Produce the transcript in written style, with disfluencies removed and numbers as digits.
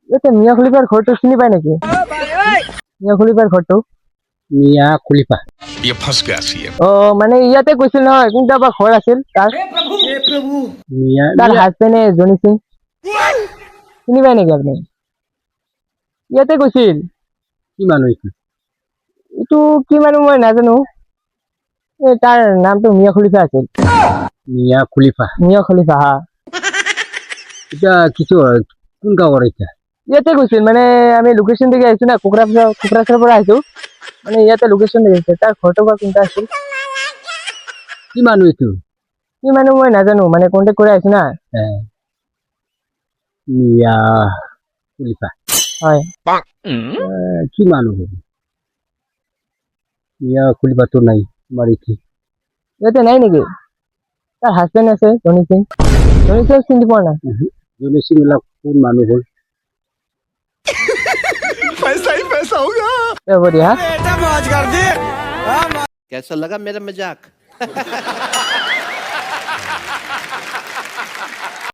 ইয়াতে মিয়া খলিফাৰ ঘৰটো চিনি পায় নেকি? মিয়া খলিফাৰ ঘৰটো? মিয়া খলিফা? ये फंस गया सीएम। অ, মানে ইয়াতে কৈছিল নহয়, কোনটা বা ঘৰ আছিল তাৰ? মিয়া তাৰ হাজবেণ্ডে জনি সিং, চিনি পায় নেকি আপুনি? ইয়াতে কৈছিল। কি মানুহ এইটো? এইটো কি মানুহ মই নাজানো। এই তাৰ নামটো মিয়া খলিফা আছিল। মিয়া খলিফা? মিয়া খলিফা, হা। এতিয়া কিছু কোন গাঁৱৰ এতিয়া? ইয়াতে গৈছিল, মানে আমি লোকেশ্যন দেখি আহিছো না, কোকৰাঝাৰ, কোকৰাঝাৰৰ পৰা আহিছো। মানে ইয়াতে লোকেশ্যন দেখিছে, তাৰ ঘৰটো বা কোনটা আছিল? কি মানুহ এইটো? কি মানুহ মই নাজানো, মানে কণ্টেক্ট কৰি আহিছো না। মিয়া খলিফা? হয়। কি মানুহ হ'ব? মিয়া খলিফাটো নাই আমাৰ এইটো। ইয়াতে নাই নেকি? তাৰ হাজবেণ্ড আছে জনি সিং। জনি সিং চিনি পোৱা নাই? জনি সিং বিলাক কোন মানুহ হ'ল? पैसा ही पैसा होगा। হ'ব দিয়া। कैसा लगा मेरा मजाक?